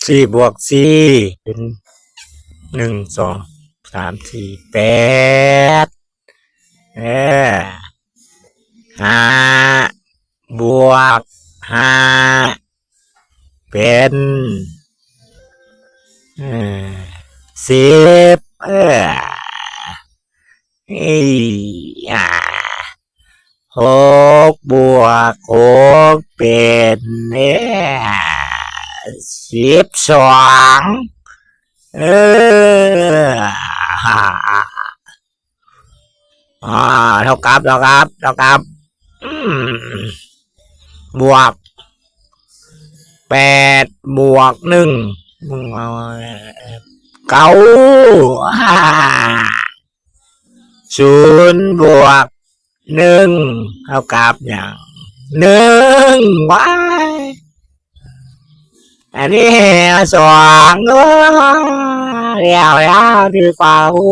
ສີ່ບວກສີ່ເປັນ ໜຶ່ງ ສອງ ສາມ ສີ່ ແປດ ເອີ ຫ້າບວກຫ້າເປັນ ເອີ ສິບ ເອີ ເອີ ຫົກບວກຫົກເປັນ ເອີ ສິບສອງ ເອີ ອ່າ ເທົ່າກັບ ເທົ່າກັບ ເທົ່າກັບ ອືມ ບວກ ແປດບວກໜຶ່ງ ເກົ້າ ສູນບວກໜຶ່ງເທົ່າກັບຫຍັງ? ໜຶ່ງ ວ້າຍ ອັນນີ້ແຮງສອງ ໂອ້ ແລ້ວ ແລ້ວ ຖືກກວ່າ ໂອ້